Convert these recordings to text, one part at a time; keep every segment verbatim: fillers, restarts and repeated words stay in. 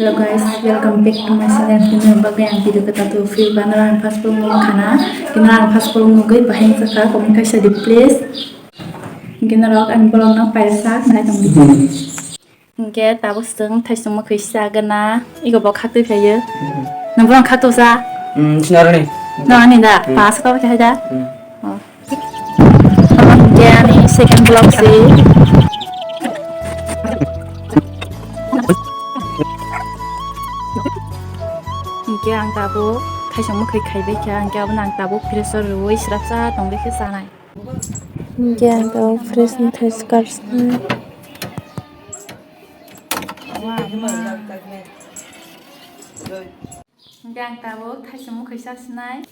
Hello guys, welcome back to my channel. Hino bagwi ang video kwtal tubu phiyok ba norok ang first vlog nugwi khana. Hino ang first vlog nugwi bahai wngkha comment kaisa di please. Hino norok ani vlog no paisa nai tongdi. Hingke tabuk chwng thaisong mwkhwi sa gana. Ego bo khaktwi phaio. Nang bono khaktwi sa? Hmm, sinarani. Nang ani da? Hmm. Pass kau khe da? Hmm. Oh. Hingke ani second vlog si. Hingke ang tabuk thaisong mwkhwi khaibai kha, hingke abono ang tabuk pressure rwui srapsa tongbai khe chanai. Hingke ang tabuk fresh ni thai skarsinai. Hingke ang tabuk thaisong mwkhwi sasinai.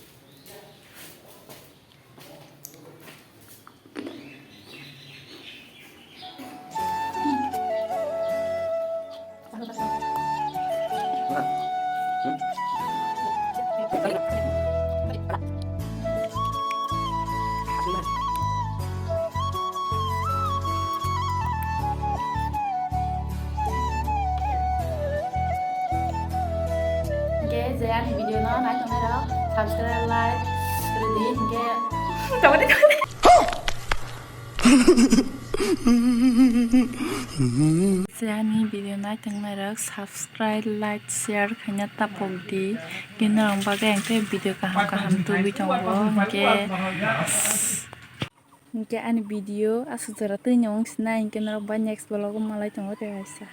Hingke je ani video no nai tongnai rok subscribe, like, rwdi hingke. Je ani video nai tongnai rok subscribe, like, share khaina tapok di. Hingke norok bagwi ang tei video kaham kaham tubui tongo hingke. Hingke ani video aswk jora twi nw wng sinai hingke norok bai next vlog o malai tongo tei kaisa.